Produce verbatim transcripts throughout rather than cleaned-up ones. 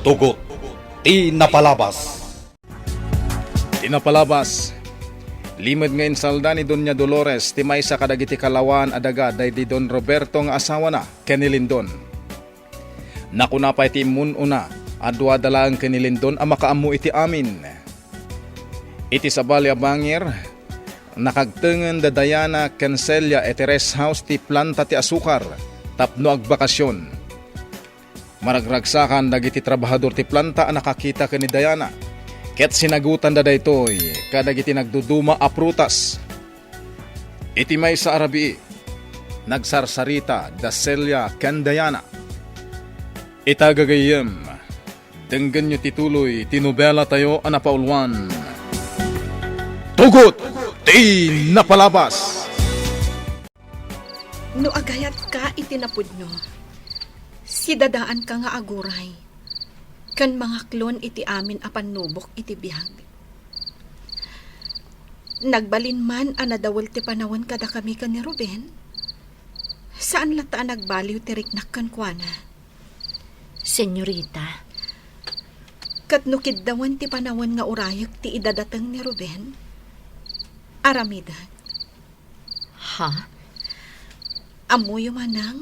Tugot ti napalabas. Ti napalabas, limed nga insalda ni Doña Dolores ti maysa kadagiti kalawaan a daga daydi Don Roberto nga asawana ken ni Lindon. Nakuna pay ti immun-una a duada laeng ken ni Lindon a makaammo iti amin. Iti sabali a bangir, nakagtengen da Diana ken Celia iti rest house ti planta ti asukar tapno agbakasyon. Maragragsakan dagiti trabahador ti planta a nakakita ken ni Diana, ket sinagutanda daytoy kadagiti nagduduma a prutas. Iti maysa a rabii, nagsarsarita da Celia ken Diana. Ita gagayyem, denggenyo ti tuloy ti nobelatayo a napauluan, Tugot ti Napalabas. No agayatka iti napudno, sidadaanka nga aguray ken mangaklon iti amin a pannubok iti biag. Nagbalin man a nadawel ti panawen kadakami ken ni Ruben, saan latta a nagbaliw ti riknak kenkuana. Senyorita. Ket no kiddawen ti panawen nga urayek ti idadateng ni Ruben, aramidek. Ha? Ammoyo manang,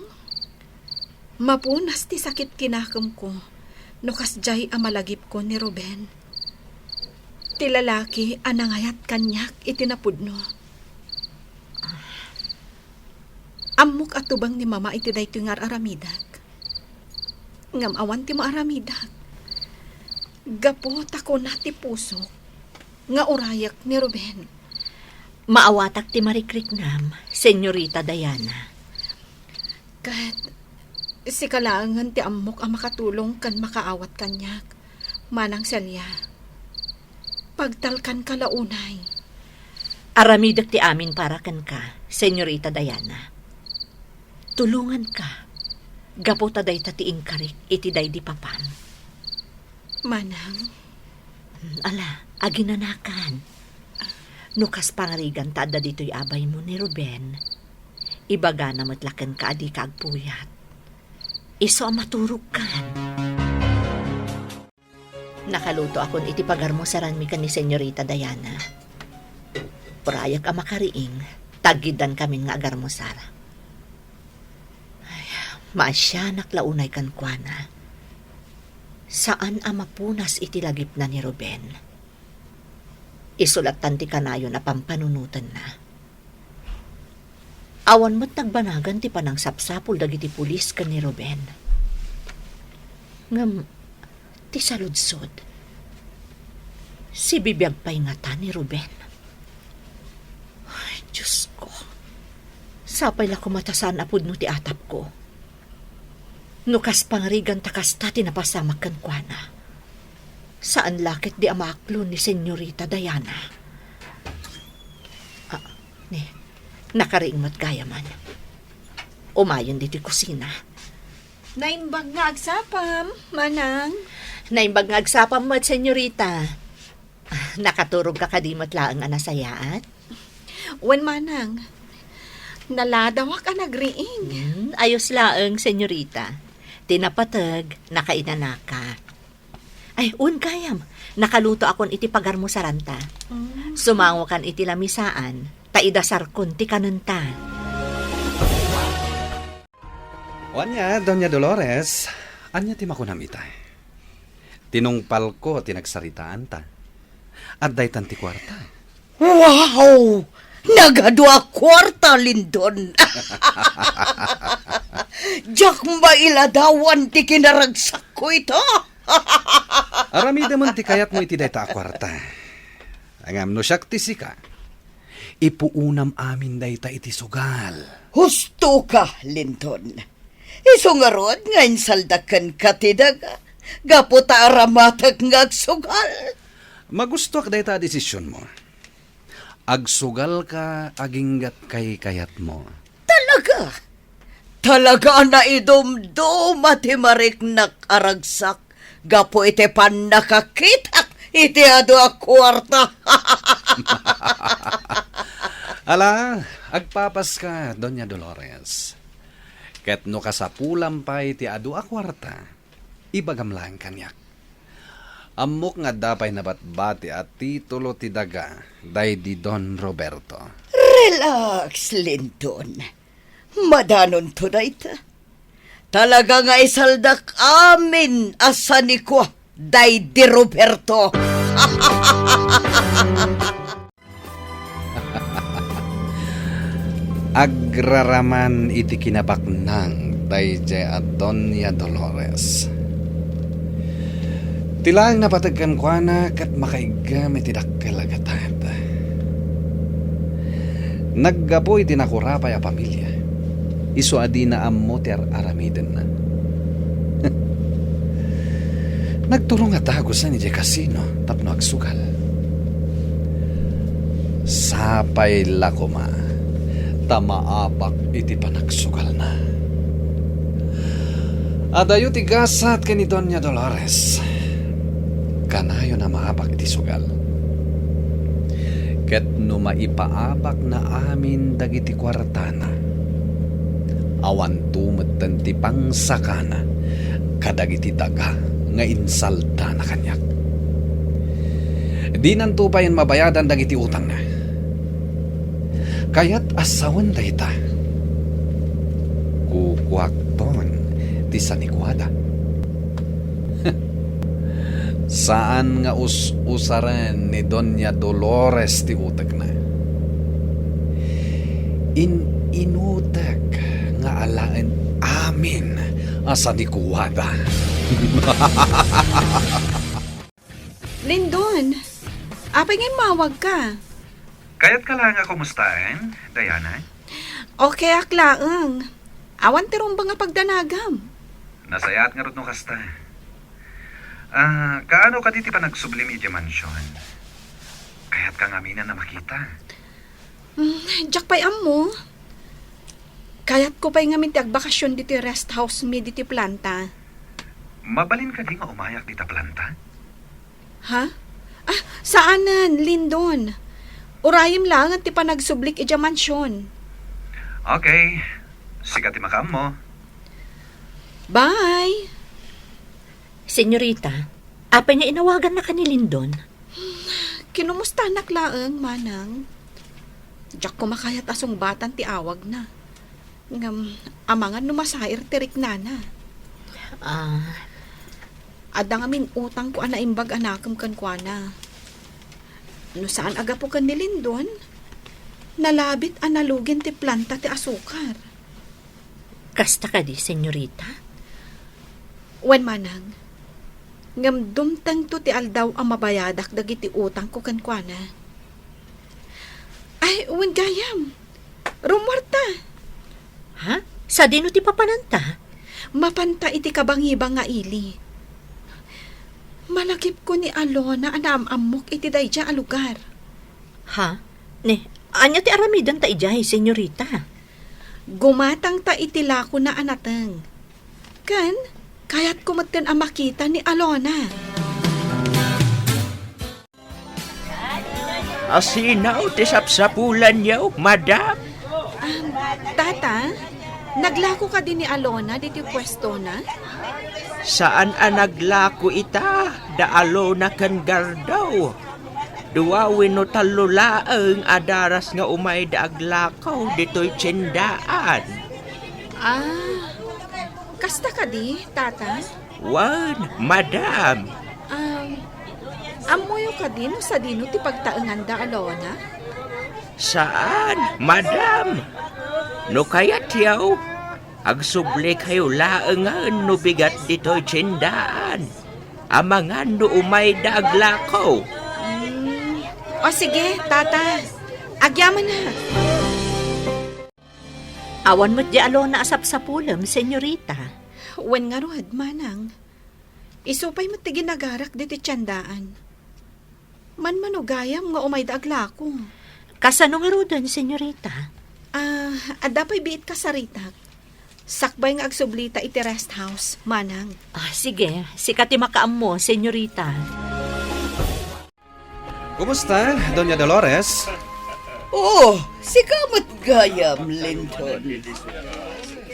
mapunas ti sakit ti nakemko no kasdiay a malagipko ni Ruben, ti lalaki a nangayat kaniak iti napudno. Ammok a tubeng ni Mama iti daytoy nga ar-aramidek. Ngem awan ti maaramidak. Gapu ta kuna ti pusok nga urayek ni Ruben. Maawatak ti marikriknam, Senyorita Diana. Ket sika laengen ti ammok a makatulong ken makaawat kaniak, Manang Celia. Pagtalkanka la unay. Aramidek ti amin para kenka, Senyorita Diana. Tulonganka, gapu ta dayta ti inkarik iti daydi papam. Manang? Hmm, ala, aginanakan. No kas pangarigan ta adda ditoy abaymo ni Ruben, ibagana met la kenka a dika agpuyat. Isu a maturogkan. Nakalutoakon iti pagarmusaranmi ken ni Senyorita Diana. Urayek a makariing, ta aggiddankamin nga agarmusar. Ay, maasianak la unay kenkuana. Saan a mapunas iti lagipna ni Ruben. Isu lattan ti kanayon a pampanunotenna. Awan met nagbanagan ti panangsapsapul dagiti pulis ken ni Ruben. Ngem ti saludsod, sibibiag pay ngata ni Ruben? Ay, Diosko, sapay la koma ta saan a pudno ti atapko. No kas pangarigan ta kasta ti napasamak kenkuana, saan la ketdi a maaklon ni Senyorita Diana. Ah, ni, nakariing met gayamen. Umayen ditoy kusina. Naimbag nga agsapam, Manang. Naimbag nga agsapam met, Senyorita. Ah, nakaturogka kadi met laeng a nasayaat? Wen, Manang. Naladawak a nagriing. Hmm, ayos laeng, Senyorita. Ti napateg, nakainanaka. Ay, wen gayam, nakalutoakon iti pagarmusaranta. Mm. Sumangokan iti lamisaan, ta idasarkon ti kanenta. O ania, Doña Dolores, ania ti makunam ita? Tinungpalko ti nagsaritaanta. Adda itan ti kuarta. Wow! Nagadu a kuarta, Lindon! Diak mailadawan ti kinaragsakko ita! Aramidemen ti kayatmo iti dayta a kuarta. Ngem no siak ti sika, ipuonam amin dayta iti sugal. Husto ka, Lindon. Isu ngarud nga insalda kenka ti daga, gapu ta aramatek nga agsugal. Magustoak dayta a desisionmo. Agsugalka aginggat kaykayatmo. Talaga? Talaga a naidumduma ti mariknak a ragsak gapu iti pannakakitak iti adu a kuarta. Ala, agpapaska, Doña Dolores. Ket no kasapulam pay ti adu a kuarta, ibagam laeng kaniak. Ammok nga adda pay nabatbati a titulo ti daga daydi Don Roberto. Relax, Lindon. Madanonto dayta. Talaga nga isaldak amin a sanikua daydi Roberto. Agraraman iti kinabaknang daydiay a Doña Dolores. Ti laeng napateg kenkuana ket makaiggem iti dakkel a gatad. Naggapu iti nakurapay a pamilia, isu a dina ammo ti ar-aramidenna. Nagturong a dagusen idiay kasino tapno agsugal. Sapay la koma ta maabak iti panagsugalna. Adayo ti gasat ken ni Doña Dolores. Kanayon a maabak iti sugal. Ket no maipaabakna amin dagiti kuartana, awanto metten ti pangsakana kadagiti daga nga insaldana kaniak. Dinanto payen mabayadan dagiti utangna. Kayat a sawen dayta. Kukuakton ti sanikuada. Saan nga us-usaren ni Doña Dolores ti utekna. In-inutek nga alaen amin a sanikuada. Lindon, apay nga immawagka? Kayatka laeng a kumustaen, Diana? Okay ak laeng. Awan ti rumbeng a pagdanagam. Nasayaat ngarud no kasta. Ah, kaano kadi ti panagsublim idiay mansion? Kayatka ngamin a makita. Hmm, diak pay ammo. Kayatko pay ngamin ti agbakasyon ditoy rest house mi ditoy planta. Mabalin kadi nga umayak dita planta? Ha? Ah, saanen, Lindon. Urayem laeng ti panagsublik idiay mansion. Okay. Sika ti makaammo. Bye. Senyorita, apay nga inawagannaka ni Lindon? Kinumustanak laeng, manang. Diak koma kayat a sungbatan ti awagna. Ngem, amangan no masair ti riknana. Ah. Adda ngamin utangko a naimbag a nakem kenkuana. No saan a gapu ken ni Lindon, nalabit a nalugin ti planta ti asukar. Kasta kadi, senyorita? Wen, manang. Ngem dumtengto ti aldaw a mabayadak dagiti utangko kenkuana. Ay, wen gayam. Rummuarta. Ha? Sadino ti papananta? Mapanta iti kabangibang nga ili. Malagipko ni Alona a naam-ammok iti daydiay a lugar. Ha? Ne, ania ti aramidenta idiay, senyorita? Gumatangta iti lakona a nateng. Ken, kayatko metten a makita ni Alona. Asino ti sapsapulanyo, madam? Ah, tata, naglako kadi ni Alona ditoy puestona? Saan a naglako ita, da Alona ken Gardo. Dua wenno tallo laeng a daras nga umayda aglako ditoy tiendaan. Ah, kasta kadi, tata? Wen, madam. Um, ammoyo kadi no sadino ti pagtaenganda, Alona? Saan, madam. No kayatyo, agsubli kayo laengen no bigat ditoy tiendaan. Amangan no umayda aglako. Mm. O sige, tata. Agyamanak. Awan met di Alona a sapsapulem, senyorita. Wen ngarud, manang. Isu pay met ti ginagarak ditoy tiendaan. Manmano gayam nga umayda aglako. Kasano ngaruden, senyorita? Ah, adda pay biit kasaritak. Sakbay nga agsublita iti rest house, manang. Ah, sige. Sika ti makaammo, senyorita. Kumusta, Doña Dolores? Oh, sika met gayam, Linton.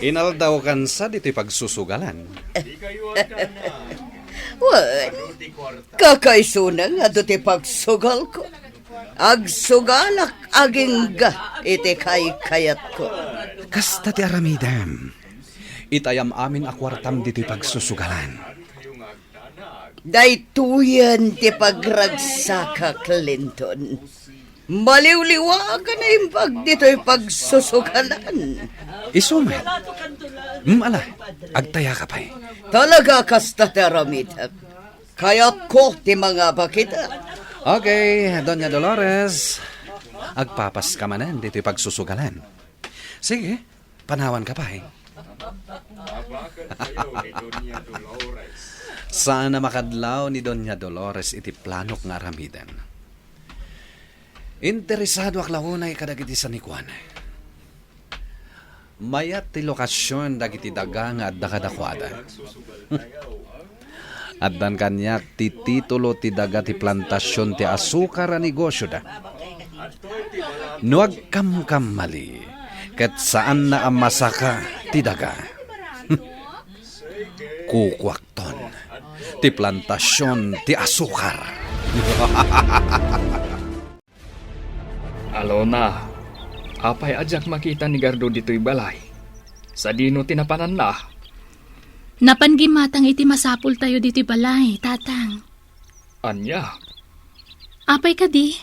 Inaldaw kansa ditoy pagsusugalan. Wen, kakaisuna nga adu ti pagsugalko. Agsugalak agingga iti kaykayatko. Kasta ti aramidem. Itayam amin a kuartam ditoy pagsusugalan. Daytoyen ti pagragsakak, Linton. Maliwliwaak a naimbag ditoy pagsusugalan. Isu met. Mm, ala, agtayaka pay. Talaga kasta ti aramidek. Kayatko ti mangabak ita. Okay, Doña Dolores. Agpapaska manen ditoy pagsusugalan. Sige, panawanka pay. Saan a makadlaw ni Doña Dolores iti planok nga aramiden. Interesadoak la unay kadagiti sanikuan. Mayat ti lokasion dagiti daga nga adda kadakuada. Addan kaniak ti titulo ti daga ti plantasion ti asukar a negosioda. No agkamkammali, ket saanna a masaka ti daga. Kukuakton ti plantasion ti asukar. Alona, apay a diak makita ni Gardo ditoy balay? Sadino ti napananna? Napan gimmatang iti masapultayo ditoy balay, Tatang. Ania? Apay kadi?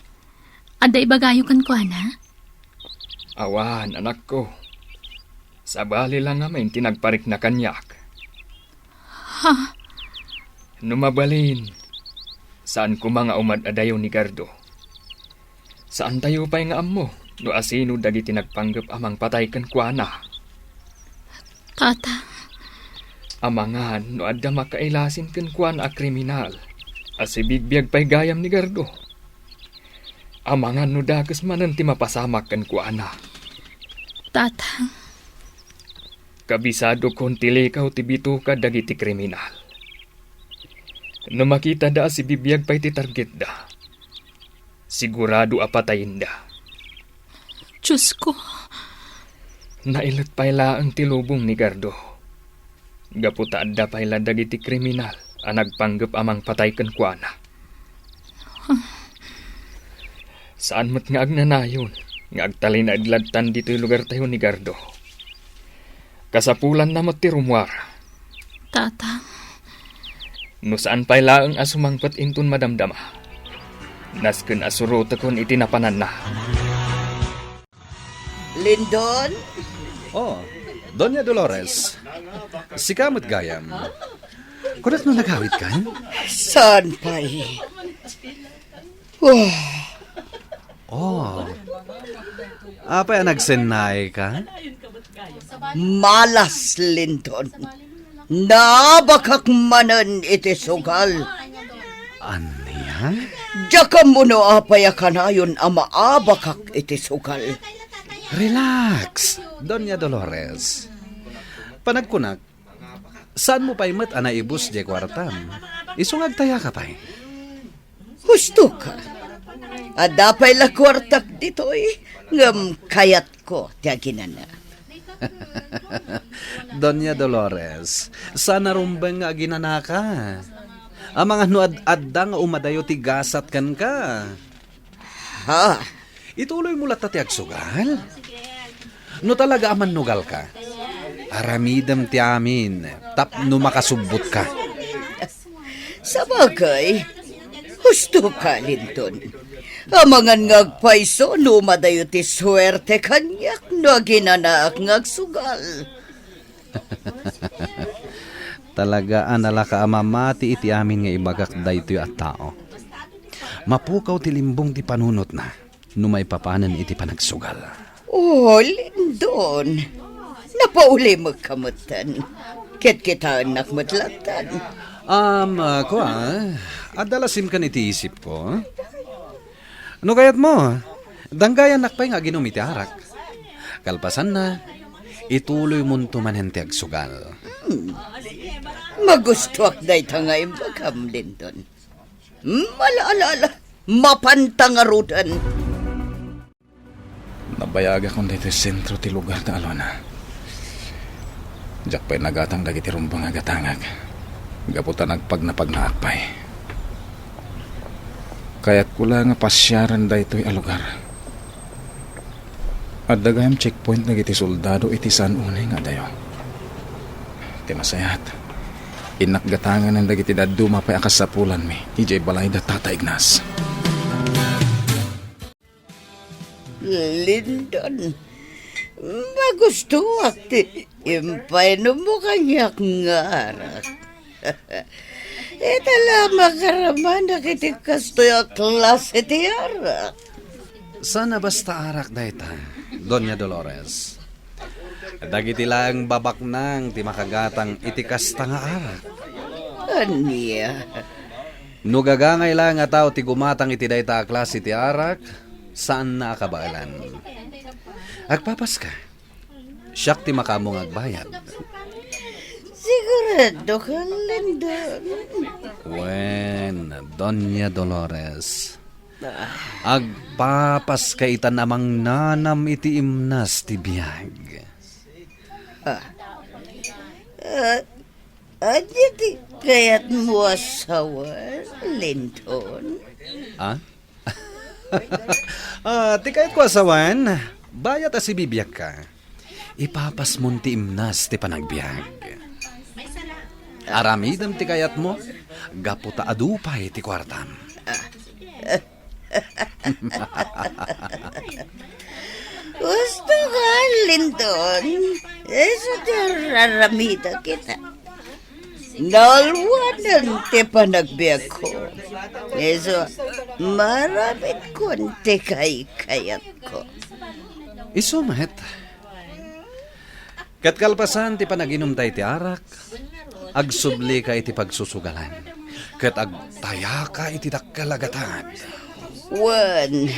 Adda ibagayo kenkuana? Awan, anakko. Sabali la ngamin ti nagparikna kaniak. Ha? No mabalin, saan koma nga umad-adayo ni Gardo. Saantayo pay nga ammo no asino dagiti nagpanggep a mangpatay kenkuana. Tata. Amangan no adda makailasin kenkuana a kriminal a sibigbiag pay gayam ni Gardo. Amangan no dakes manen ti mapasamak kenkuana. Tata. Kabisadokon ti likaw ti bituka dagiti kriminal. No makitada a sibibiag pay ti targetda, sigurado a patayenda. Diosko. Nailet pay laeng ti lubong ni Gardo. Gapu ta adda pay la dagiti kriminal a nagpanggep a mangpatay kenkuana. Saan met nga agnanayon nga agtalinaed ladtan ditoy lugartayo ni Gardo. Kasapulanna met ti rummuar. Tata. No saan pay laeng a sumangpet inton madamdama, nasken a surotekon iti napananna. Lindon? Oh, Doña Dolores. Sika met gayam. Kunak no nagawidkan? Saan pay? Wah. Oh. Apay a nagsennaayka? Malas, Lindon. Naabakak manen iti sugal. Ania? Diak ammo no apay a kanayon a maabakak iti sugal. Relax, Doña Dolores. Panagkunak, saanmo pay met a naibus diay kuartam? Isu nga agtayaka pay. Husto ka. Adda pay la kuartak ditoy, ngem kayatko ti aginana. Doña Dolores, saan a rumbeng nga aginanaka. Amangan no ad-adda nga umadayo ti gasat kenka. Ha? Ituloymo latta ti agsugal? No talaga a mannugalka, aramidem ti amin tapno makasubbotka. Sabagay, husto ka, Lindon. Amangan nga agpayso no umadayo ti suerte kaniak no aginanaak nga agsugal. Talaga a nalaka a mamati iti amin nga ibagak daytoy a tao. Mapukaw ti limbong ti panunotna no maipapanen iti panagsugal. Oh, Lindon. Napaulimekka metten. Kitkitaennak met lattan. Um, ah, kua, adda la simken iti isipko. No kayatmo, danggayannak pay nga aginom iti arak. Kalpasanna, ituloymonto manen ti agsugal. Hmm. Magustuak dayta nga imbagam, Lindon. Hmm, ala, ala, ala. Mapanta ngaruden. Nabayagakon daytoy sentro ti lugar da Alona. Diak pay nagatang dagiti rumbeng a gatangak. Gapu ta nagpagnapagnaak pay. Kayatko la nga pasiaren daytoy a lugar. Adda gayam checkpoint dagiti soldado iti saan unay nga adayo. Ti masayat, innak gatanganen dagiti dadduma pay a kasapulanmi idiay balay da Tata Ignas. Lindon, magustuak ti impainommo kaniak nga arak. Ita la makaramanak iti kastoy a klase ti arak. Saan a basta arak dayta, Doña Dolores. Dagiti laeng babaknang ti makagatang iti kasta nga arak. Ania? No gagangay laeng a tao ti gumatang iti dayta a klase ti arak, saanna a kabaelan. Agpapaska. Siak ti makaammo nga agbayad. Sigurado ka, Lindon? Wen, Doña Dolores. Ah. Agpapaska itan a mangnanam iti imnas ti biag. Ah. Ah, ania ti kayatmo a sawen, Lindon? Ah? Ah, ti kayatko a sawen, bayat a sibibiagka. Ipapasmon ti imnas ti panagbiag. Aramidem ti kayatmo, gapu ta adu pay ti kuartam. Husto ka, Lindon. Isu ti ar-aramidek ita. Naalwanen ti panagbiagko. Isu, maramidkon ti kaykayatko. Isu met. Ket kalpasan ti panaginumda iti arak, agsublika iti pagsusugalan, ket agtayaka iti dakkel a gatad. Wen,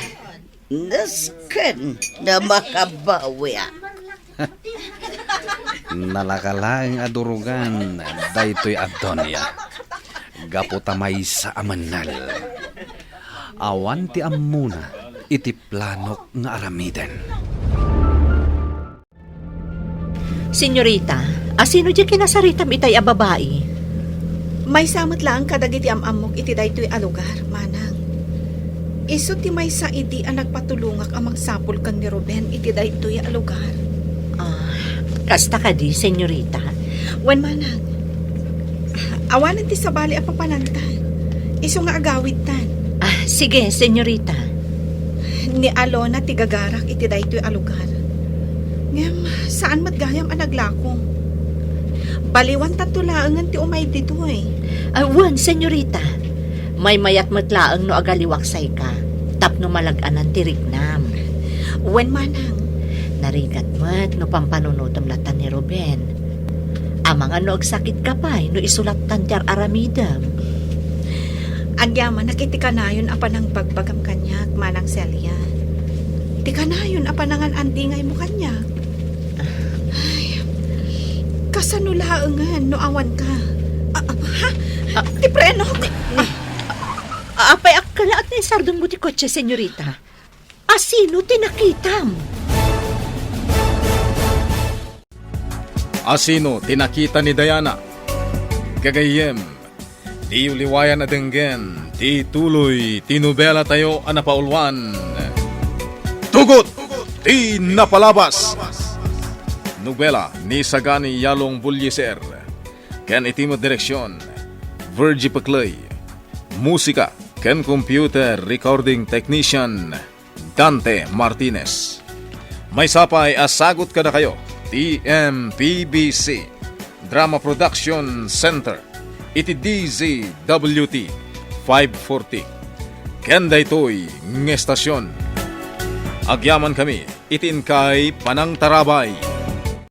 nasken a makabawiak. Nalaka laeng a durugan daytoy a Doña, gapu ta maysa a mennel. Awan ti ammona iti planok nga aramiden. Senyorita, asino diay kinasaritam itay a babai? Maysa met laeng kadagiti am-ammok iti daytoy a lugar, manang. Isu ti maysa idi a nagpatulongak a magsapul ken ni Ruben iti daytoy a lugar. Ah, kasta kadi, senyorita? Wen, manang. Awanen ti sabali a papananta. Isu nga agawidtan. Ah, sige, senyorita. Ni Alona ti gagarak iti daytoy a lugar. Ngem saan met gayam a naglako. Baliwantanto laengen ti umay ditoy. Ah, wen, senyorita. Maymayat met laeng no agaliwak sayka, tapno malag-anan ti riknam. Wen, manang. Narigat met no pampanunotem latta ni Ruben. Amangan no agsakitka pay no isu lattan ti ar-aramidem. Agyamanak iti kanayon a panangbagbagam kaniak, Manang Celia. Ti kanayon a panangan-andingaymo kaniak. Ay, kasano laengen no awanka? A-, a-, ha? Ah. Ti prenok? Ni, ni, a-, apay a kalaat nga isardengmo ti kotse, senyorita? Asino ti nakitam? Asino ti nakita ni Diana? Gagayyem, diyo liwayan a denggen ti tuloy ti nobelatayo a napauluan, Tugot ti Napalabas. Nobela ni Sagani Yalong Bullieser. Ken iti met direksion, Virgie Peclay. Musika ken computer recording technician, Dante Martinez. Maysa pay a sagut kadakayo ti M P B C Drama Production Center iti D Z W T five forty. Ken daytoy nga estasion, agyamankami iti inkay panangtarabay.